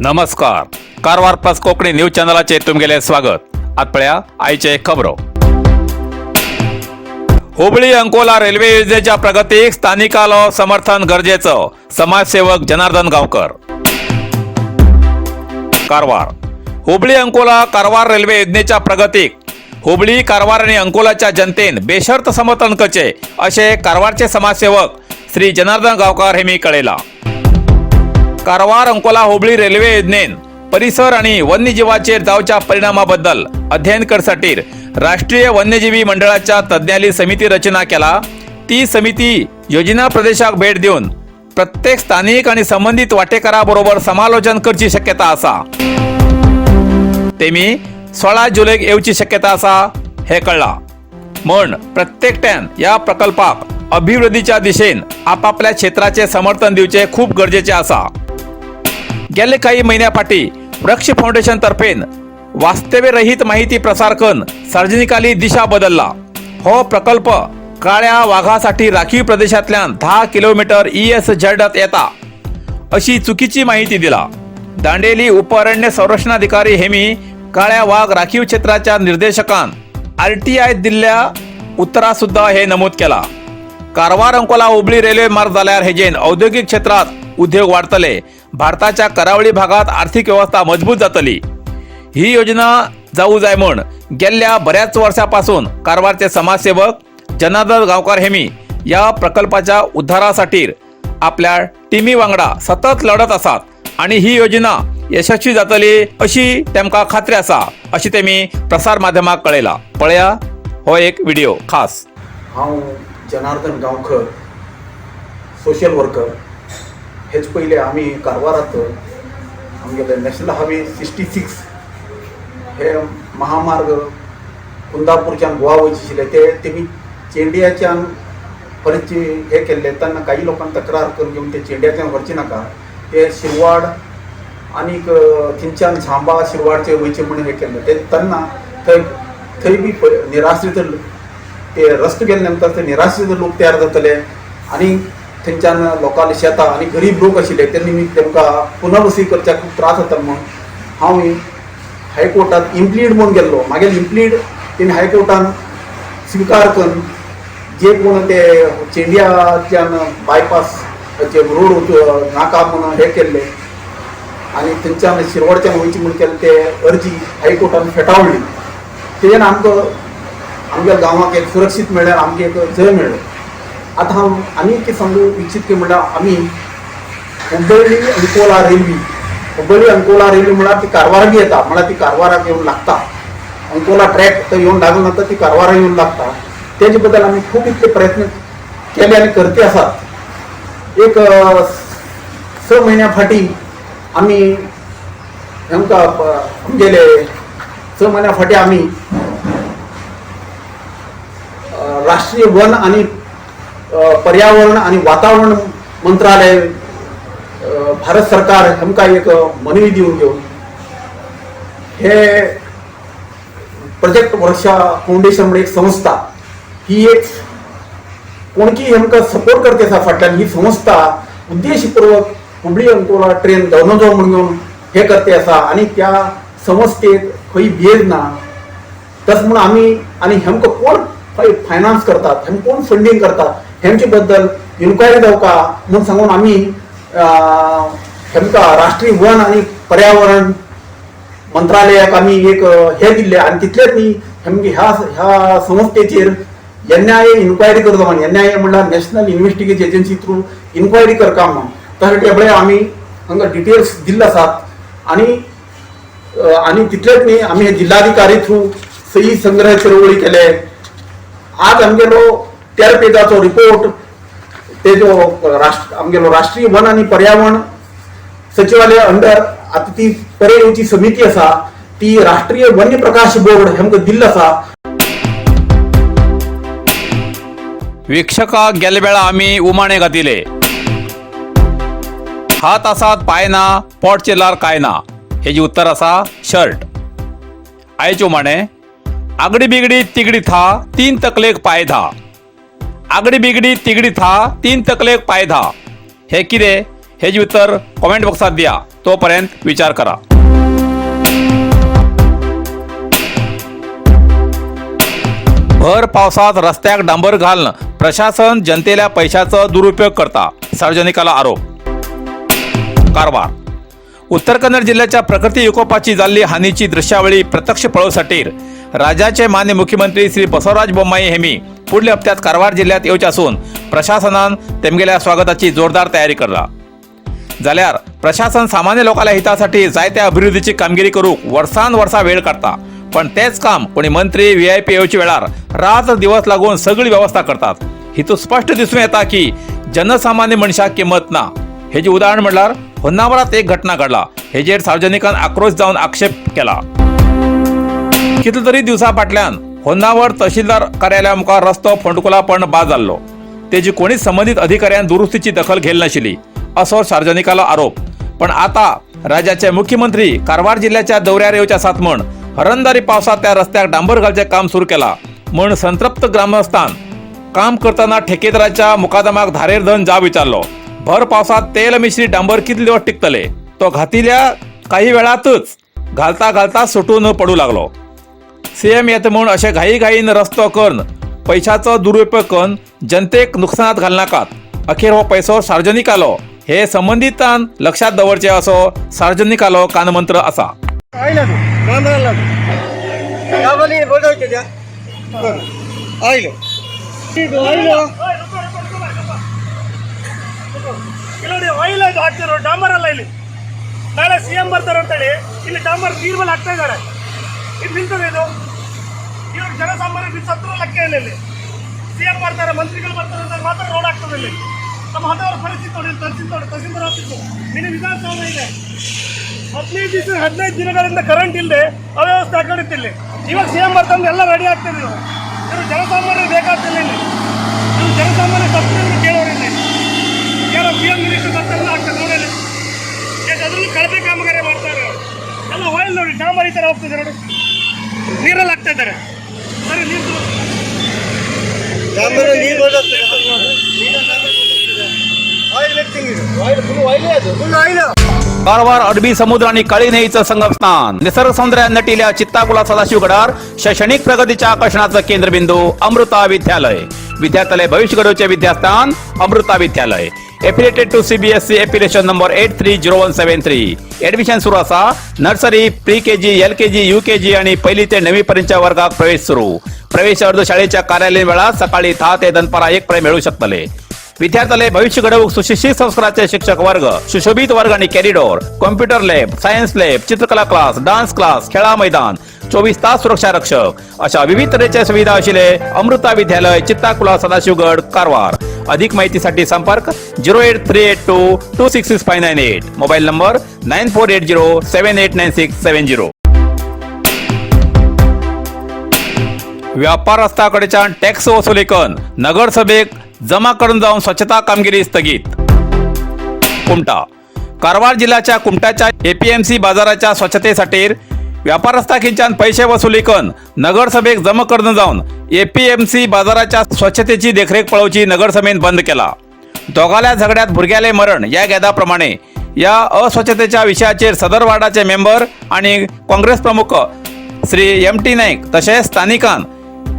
नमस्कार, Karwar plus Konkani news चॅनलाचेर तुमगेलें स्वागत. आत पळया आयचे खबरो. हुबळी अंकोला रेल्वे योजनेच्या प्रगतीक स्थानिकालो समर्थन गरजेचं, समाजसेवक जनार्दन गावकर. कारवार. हुबळी अंकोला कारवार रेल्वे योजनेच्या प्रगतीक हुबळी, कारवार आणि अंकोलाच्या जनतेन बेशर्त समर्थन करचे, असे कारवारचे समाजसेवक श्री जनार्दन गावकर हेमी कळयला. कारवार अंकोला हुबळी रेल्वे योजनेन परिसर आणि वन्यजीवाचेर जावच्या परिणामाबद्दल अध्ययन करसाठी राष्ट्रीय वन्यजीवी मंडळाच्या तज्ञाली समिती रचना केला. ती समिती योजना प्रदेशाक भेट देऊन प्रत्येक स्थानिक आणि संबंधित वाटेकाराबरोबर समालोचन करची शक्यता आसा. तेमी 16 जुलैक येवची शक्यता आसा हे कळला. म्हण प्रत्येकट्यान या प्रकल्पाक अभिवृद्धीच्या दिशेन आपापल्या क्षेत्राचे समर्थन दिवचे खूप गरजेचे आसा. गेले काही म्हयन्या फाटी वृक्ष फाउंडेशन तर्फेन वास्तव्यरहित माहिती प्रसार करून सार्वजनिकाली दिशा बदलला. हो प्रकल्प काळ्या वाघासाठी राखीव प्रदेशांतल्यान 10 किलोमीटर ईएसझेडात येता, अशी चुकीची माहिती दिला. दांडेली उपअरण्य संरक्षणाधिकारी हेमी काळ्या वाघ राखीव क्षेत्राच्या निर्देशकान आरटीआय दिल्ल्या उत्तरात सुद्धा हे नमूद केला. कारवार अंकोला हुबळी रेल्वे मार्ग जाल्यार हेजेन औद्योगिक क्षेत्रात उद्योग वाढतले, भारताच्या करावळी भागात आर्थिक व्यवस्था मजबूत जातली. ही योजना जाऊ जाय म्हण गेल्ल्या बऱ्याच वर्षापासून कारवारचे समाजसेवक जनार्दन गावकर हेमी या प्रकल्पाच्या उद्धारासाठी आपल्या टिमी वांगडा सतत लढत आसात आणि ही योजना यशस्वी जातली अशी तेमकां खात्री आसा, अशी तेमी प्रसार माध्यमाक कळयला. पळया हो एक व्हिडिओ खास. हांव जनार्दन गांवकर, सोशल वर्कर. हेच पयले आमी कारवारात आमगेले नॅशनल हायवे 66 हे महामार्ग कुंदापूरच्यान गोवा वयचे आशिल्ले, ते तेमी चेंडियाच्यान परत हे केल्ले. तेन्ना काही लोकांनी तक्रार करून घेवन ते चेंडियाच्यान व्हरचे नाका, ते शिरवाड आनीक थंयच्यान झांबा शिरवाडचे वयचे म्हणून हे केल्ले. ते तेन्ना थंय थंय बी निराश्रित ते रस्तो गेले नंतर ते निराश्रित लोक तयार जातले आनी थंयच्यान लोकांले शेतां आनी गरीब लोक आशिल्ले, ते निमित्त तेमकां पुनर्वसी करच्याक खूब त्रास जाता म्हूण हांव हायकोर्टात इम्प्लीड म्हूण गेल्लो. मागीर इम्प्लीड तेणी हायकोर्टान स्विकार करून जे कोण ते चेंडियाच्यान बायपास रोड नाका म्हणून हे केल्ले आनी थंयच्यान शिरवडच्यान वयचे म्हूण केल्ले, ते अर्जी हायकोर्टान फेटाळ्ळी. तेजेन आमकां आमच्या गांवाक एक सुरक्षीत मेळ्ळें, आमकां एक जय मेळ्ळें. आतां हांव आनी एक सांगू इच्छीत की म्हणल्यार आमी हुब्बळी अंकोला रेल्वे, हुब्बळी अंकोला रेल्वे म्हळ्यार ती कारवारा बी येता, म्हळ्यार ती कारवाराक येवन लागता. अंकोला ट्रॅक थंय येवन लागले नंतर ती कारवारा येवन लागता. तेजे बद्दल आमी खूब इतले प्रयत्न केले आनी करते आसात. एक 6 म्हयन्या फाटीं आमी आमकां आमगेले 6 म्हयन्या फाटीं आमी राष्ट्रीय वन आणि पर्यावरण आणि वातावरण मंत्रालय, भारत सरकार आमकां एक मनवी दिवन घेवन हे प्रोजेक्ट वर्षा फाउंडेशन म्हणून एक संस्था, ही एक कोणकी आमकां सपोर्ट करते आसा फाटल्यान. ही संस्था उद्देशपूर्वक हुबळी अंकोला ट्रेन जावनो जावं म्हणून घेवन हे करते आसा आनी त्या संस्थेक खंय भेद ना. तस म्हणून आमी आनी हेमकां कोण फायनान्स करतात, हेम कोण फंडींग करतात, हेमचे बद्दल इन्क्वायरी जावका म्हूण सांगून आमी हेमकां राष्ट्रीय वन आनी पर्यावरण मंत्रालयाक आमी एक हे दिल्ले. आनी तितलेच न्ही, हेमगे ह्या ह्या संस्थेचेर एनआयए इन्क्वायरी करता म्हण. एनआयए म्हणल्यार national investigation agency through inquiry करता म्हण. त्यासाठी पळय आमी हांगा डिटेल्स दिल्ले आसात. आनी तितलेच न्ही, आमी हे जिल्हाधिकारी थ्रू सही संग्रह चळवळी केले. आज आमगेलो 13 पेजाचो रिपोर्ट तेजो राष्ट्र आमगेलो राष्ट्रीय वन आनी पर्यावरण सचिवालय अंडर आता ती परे येवची समिती आसा, ती राष्ट्रीय वन्य प्रकाश बोर्ड हेमकां दिल्लो आसा. वीक्षकाक गेल्या वेळा आमी उमाणे घातिले. हात आसात पांय ना, पोट चिरलार काय ना, हेजी उत्तर आसा शर्ट. आयचे उमाणे: आगडी बिगडी तिगडी था, तीन तकलेक पाय धा. आगडी बिगडी तिगडी था, तीन तकलेक पाय धा, हे कितें? हेजी उत्तर कॉमेंट बॉक्सात दिया. तोपर्यंत विचार करा. भर पावसात रस्त्याक डांबर घालून प्रशासन जनतेल्या पैशाचो दुरुपयोग करता, सार्वजनिकाला आरोप. कारवार. उत्तर कन्नड जिल्ह्याच्या प्रकृती विकोपाची जाल्ली हानीची दृश्यावळी प्रत्यक्ष पळोवसाठी राज्याचे मान्य मुख्यमंत्री श्री बसवराज बोम्माई हेमी पुढल्या हप्त्यात कारवार जिल्ह्यात येवचे असून प्रशासनान तेमगेल्या स्वागताची जोरदार तयारी करला. जाल्यार प्रशासन सामान्य लोकांच्या हितासाठी जायत्या अभिवृद्धीची कामगिरी करूक वर्सान वर्सा वेळ काडटा, पण तेच काम कोणी मंत्री व्हीआयपी येवचे वेळार रात दिवस लागून सगळी व्यवस्था करतात. हितून स्पष्ट दिसून येता की जनसामान्य मनशाक किंमत ना. हेजे उदाहरण म्हणल्यार होन्नावरात एक घटना घडला. हेजेर सार्वजनिकान आक्रोश जावन आक्षेप केला. कितले तरी दिवसा फाटल्यान होन्नावर तहसीलदार कार्यालया मुखार रस्तो फोंडकुलापण बाद जाल्लो. तेजी कोणीच संबंदीत अधिकाऱ्यान दुरुस्तीची दखल घेतली नाशिल्ली, असो सार्वजनिकालो आरोप. पण आता राज्याचे मुख्यमंत्री कारवार जिल्ह्याच्या दौऱ्यार येवचे आसात म्हण हरंदारी पावसात त्या रस्त्याक डांबर घालचें काम सुरू केला म्हण संतप्त ग्रामस्थान काम करतना ठेकेदाराच्या मुकादमाक धारेर धरून जाब विचारलो. भर पावसात तेल मिश्रीत डांबर कितले दिवस टिकतले? तो घातिल्या काही वेळातच घालता घालता सुटून पडू लागलो. सीएम येता म्हूण अशें घाई घाईन रस्तो करून पैशाचो दुरुपयोग करून जनतेक नुकसानात घालनाकात. अखेर हो पैसो सार्वजनिकालो हे संबंदितान लक्षात दवरचे, असो सार्वजनिकालो कानमंत्र आसा. ಆಯಿಲ್ ಅದು ಡಾಂಬರ್ ಅಲ್ಲ ಅದು. ಯಾವಲ್ಲಿ ಬೋರ್ಡ್. ಆಯಿಲ್, ಇದು ಆಯಿಲ್. ಇಲ್ಲಿ ನೋಡಿ, ಆಯಿಲ್ ಅದು ಹಾಕ್ತಿರೋ ಡಾಂಬರ್ ಅಲ್ಲ ಇಲ್ಲಿ. ನಾಳೆ ಸಿಎಂ ಬರ್ತಾರೆ ಅಂತೇಳಿ ಇಲ್ಲಿ ಡಾಂಬರ್ ನೀರ್ ಮೇಲೆ ಹಾಕ್ತಾ ಇದ್ದಾರೆ. ಇದು ನಿಲ್ತದೆ ಇದು? ಇವ್ರು ಜನಸಾಮಾನ್ಯರಿಗೆ ಸತ್ರು ಲೆಕ್ಕ ಇಲ್ಲ ಇಲ್ಲಿ. ಸಿಎಂ ಬರ್ತಾರೆ, ಮಂತ್ರಿಗಳು ಬರ್ತಾರೆ ಅಂತ ಮಾತ್ರ ರೋಡ್ ಆಗ್ತದೆ ಇಲ್ಲಿ. ನಮ್ಮ ಹತ್ತವರ ಪರಿಸ್ಥಿತಿ ನೋಡಿ. ತಹಸೀಲ್ ನೋಡಿ, ತಹಸೀಲ್ದಾರ್ ಆಫೀಸು, ಮಿನಿ ವಿಧಾನಸೌಧ ಇದೆ. 15 ದಿವಸ, 15 ದಿನಗಳಿಂದ ಕರೆಂಟ್ ಇಲ್ಲದೆ ಅವ್ಯವಸ್ಥೆ ಹಾಕೊಂಡಿತ್ತು ಇಲ್ಲಿ. ಇವಾಗ ಸಿಎಂ ಬರ್ತಾರೆ, ಎಲ್ಲ ರೆಡಿ ಆಗ್ತದೆ. ಇವರು ಇವರು ಜನಸಾಮಾನ್ಯರಿಗೆ ಬೇಕಾಗ್ತಿಲ್ಲ ಇಲ್ಲಿ. ಇವರು ಜನಸಾಮಾನ್ಯ ಸತ್ರು ಕೇಳೋರಿಲ್ಲ ಇಲ್ಲಿ. ಯಾರೋ ಸಿಎಂ, ಮಿನಿಸ್ಟರ್ ಬರ್ತಾರೆ, ಆಗ್ತದೆ. ನೋಡಿ ಅಲ್ಲಿ. ಯಾಕೆ ಅದರಲ್ಲೂ ಕಳಪೆ ಕಾಮಗಾರಿ ಮಾಡ್ತಾರೆ ಅವ್ರು. ಎಲ್ಲ ಆಯಿಲ್ ನೋಡಿ, ಡಾಂಬರ್ ಈ ಥರ ಹೋಗ್ತಿದೆ ನೋಡಿ. ನೀರಲ್ಲಿ ಹಾಕ್ತಾ ಇದ್ದಾರೆ. ಸರಿ, ನೀರು ಡಾಂಬರ್ ನೀರು ಬೋರ್ಡ್. ಆಯಿಲ್ ಮಿಕ್ಸಿಂಗ್ ಇದು. ಆಯಿಲ್, ಫುಲ್ ಆಯಿಲ್ ಅದು, ಫುಲ್ ಆಯಿಲ್. कारवार अरबी समुद्र आणि काळी न्हंयेचं संगमस्थान, निसर्ग सौंदर्यात नटिल्या चित्ताकुला सदाशिवगडार शैक्षणिक प्रगतीच्या आकर्षणाचं केंद्रबिंदू अमृता विद्यालय. विद्यार्थ्यालय भविष्य घडवचे विद्यास्थान अमृता विद्यालय. Affiliated to CBSE, affiliation number 830173. Admission सुरू असा. Nursery, pre KG, LKG, UKG आणि पहिली ते नववी पर्यंतच्या वर्गात प्रवेश सुरू. प्रवेश अर्ज शाळेच्या कार्यालयीन वेळात सकाळी 10 ते दनपारा 1 पर्यंत मिळू शकतले. विद्यार्थ्याले भविष्य घडवूक सुशिक्षित संस्काराचे शिक्षक वर्ग, सुशोभित वर्ग आणि corridor, computer lab, science lab, चित्रकला क्लास, डान्स क्लास, खेळा मैदान, 24 तास सुरक्षा रक्षक अशा विविध तऱ्हेच्या सुविधा असलेले अमृता विद्यालय, चित्ताकुला, सदाशिवगड, कारवार. अधिक माहितीसाठी संपर्क 08382266598, mobile number 9480789670. व्यापारस्थाकडेच्यान टॅक्स वसुली करून नगरसभेक जमा करून जावन स्वच्छता कामगिरी स्थगीत. कुमटा. कारवार जिल्ह्याच्या कुमटाच्या एपीएमसी बाजाराच्या स्वच्छतेसाठी व्यापारस्थाकींच्यान पैसे वसुली करून नगरसभेक जमा करून जावन एपीएमसी बाजाराच्या स्वच्छतेची देखरेख पळोवची नगरसभेन बंद केला. दोगाल्या झगड्यात भुरग्याले मरण या गेदाप्रमाणे या अस्वच्छतेच्या विशयाचेर सदर वार्डाचे मेंबर आणि काँग्रेस प्रमुख श्री एम टी नाईक तशेंच स्थानिकान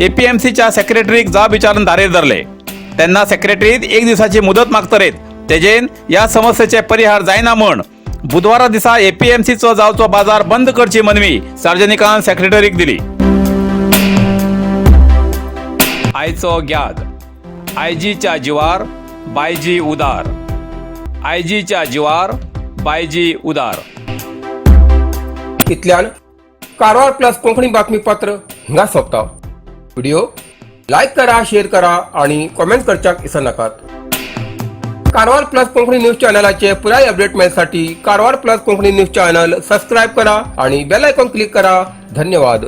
एपीएमसीच्या सेक्रेटरीक जाब विचारून धारेर धरले. तेन्ना सेक्रेटरीत एक दिसाची मुदत मागतरेत तेजेन या समस्येचे परिहार जायना म्हण बुधवारा दिसा एपीएमसीचो जावचो बाजार बंद करची मनवी सार्वजनिकान सेक्रेटरीक दिली. आयचो ग्याद: आयजीच्या जिवार बायजी उदार, आयजीच्या जिवार बायजी उदार. इतल्यान कारवार प्लस कोंकणी बातमीपत्र हिंगा सोंपता. व्हिडिओ लायक करा, शेअर करा आणि कॉमेंट करच्याक विसरनाकात. कारवार प्लस कोंकणी न्यूज चॅनलाचे पुराय अपडेट मेळसाठी Karwar plus Konkani news channel subscribe करा आणि बेल आयकॉन क्लिक करा. धन्यवाद.